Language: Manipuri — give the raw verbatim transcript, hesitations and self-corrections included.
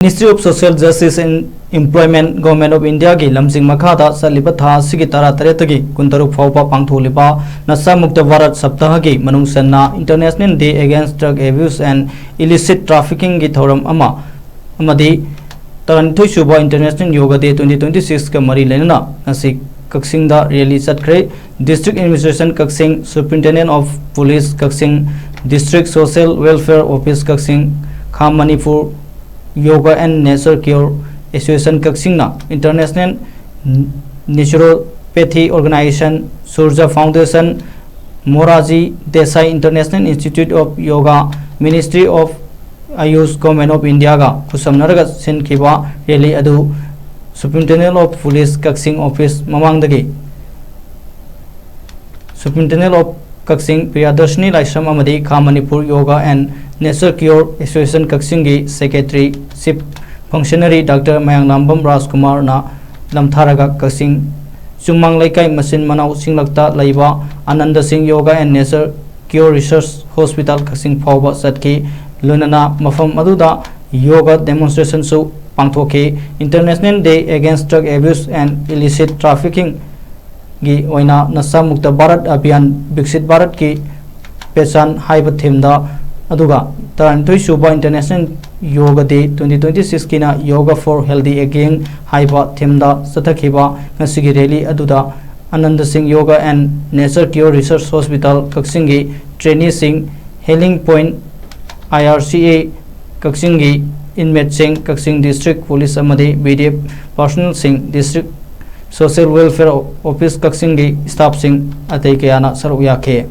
Ministry of Social Justice and Employment, Government of Indiaꯒꯤ ꯂꯝꯖꯤꯡ ꯃꯈꯥꯗ ꯆꯠꯂꯤꯕ ꯊꯥ ꯑꯁꯤꯒꯤ ꯇꯔꯥꯇꯔꯦꯠꯇꯒꯤ ꯀꯨꯟꯇꯔꯨꯛ ꯐꯥꯎꯕ ꯄꯥꯡꯊꯣꯛꯂꯤꯕ ꯅꯁꯥ ꯃꯨꯛꯇ ꯚꯥꯔꯠ ꯁꯞꯇꯥꯍꯒꯤ ꯃꯅꯨꯡ ꯆꯟꯅ International Day Against Drug Abuse and Illicit Traffickingꯒꯤ ꯊꯧꯔꯝ ꯑꯃ ꯑꯃꯗꯤ ꯇꯔꯥꯅꯤꯊꯣꯏ ꯁꯨꯕ International Yoga Day twenty twenty sixꯀ ꯃꯔꯤ ꯂꯩꯅꯅ ꯉꯁꯤ ꯀꯛꯆꯤꯡꯗ rally ꯆꯠꯈ꯭ꯔꯦ꯫ District Administration Kakching, Superintendent of Police Kakching, District Social Welfare Office ꯀꯛꯆꯤꯡ, ꯈꯥ Manipur Yoga and Nature Cure Association ꯀꯛꯆꯤꯡꯅ International Naturopathy Organization, Surja Foundation, Moraji Desai International Institute of Yoga, Ministry of Ayush, Government of Indiaꯒ ꯈꯨꯠꯁꯝꯅꯔꯒ ꯁꯤꯟꯈꯤꯕ rally ꯑꯗꯨ Superintendent of Police Kakching office ꯃꯃꯥꯡꯗꯒꯤ Superintendent of ꯀꯛꯆꯤꯡ ꯄ꯭ꯔꯤꯌꯥꯗꯔꯁꯤꯅꯤ ꯂꯥꯏꯁ꯭ꯔꯝ ꯑꯃꯗꯤ ꯈꯥ Manipur Yoga and Nature Cure Association ꯀꯛꯆꯤꯡꯒꯤ Secretary Chief Functionary Doctor ꯃꯌꯥꯡꯂꯥꯝꯕꯝ ꯔꯥꯖꯀꯨꯃꯥꯔꯅ ꯂꯝꯊꯥꯔꯒ ꯀꯛꯆꯤꯡ ꯆꯨꯝꯃꯥꯡ ꯂꯩꯀꯥꯏ ꯃꯆꯤꯟ ꯃꯅꯥꯎ ꯆꯤꯡꯂꯛꯇ ꯂꯩꯕ ꯑꯅꯟꯗ ꯁꯤꯡ Yoga and Nature Cure Research Hospital ꯀꯛꯆꯤꯡ ꯐꯥꯎꯕ ꯆꯠꯈꯤ꯫ ꯂꯣꯏꯅꯅ ꯃꯐꯝ ꯑꯗꯨꯗ yoga demonstrationꯁꯨ ꯄꯥꯡꯊꯣꯛꯈꯤ꯫ International Day Against Drug Abuse and Illicit Traffickingꯒꯤ ꯑꯣꯏꯅ ꯅꯁꯥ ꯃꯨꯛꯇ ꯚꯥꯔꯠ ꯑꯚꯤꯌꯥꯟ ꯕꯤꯛꯁꯤꯠ ꯚꯥꯔꯠꯀꯤ ꯄꯦꯆꯥꯟ ꯍꯥꯏꯕ themeꯗ, ꯑꯗꯨꯒ ꯇꯔꯥꯅꯤꯊꯣꯏ ꯁꯨꯕ International Yoga Day twenty twenty sixꯀꯤꯅ Yoga for Healthy Aging ꯍꯥꯏꯕ themeꯗ ꯆꯠꯊꯈꯤꯕ ꯉꯁꯤꯒꯤ rally ꯑꯗꯨꯗ ꯑꯅꯟꯗ ꯁꯤꯡ Yoga and Nature Cure Research Hospital ꯀꯛꯆꯤꯡꯒꯤ traineeꯁꯤꯡ, Healing Point IRCA ꯀꯛꯆꯤꯡꯒꯤ inmateꯁꯤꯡ, ꯀꯛꯆꯤꯡ District Police ꯑꯃꯗꯤ BDF personnelꯁꯤꯡ, District Social Welfare Office ꯀꯛꯆꯤꯡꯒꯤ staffꯁꯤꯡ ꯑꯇꯩ ꯀꯌꯥꯅ ꯁꯔꯨꯛ ꯌꯥꯈꯤ꯫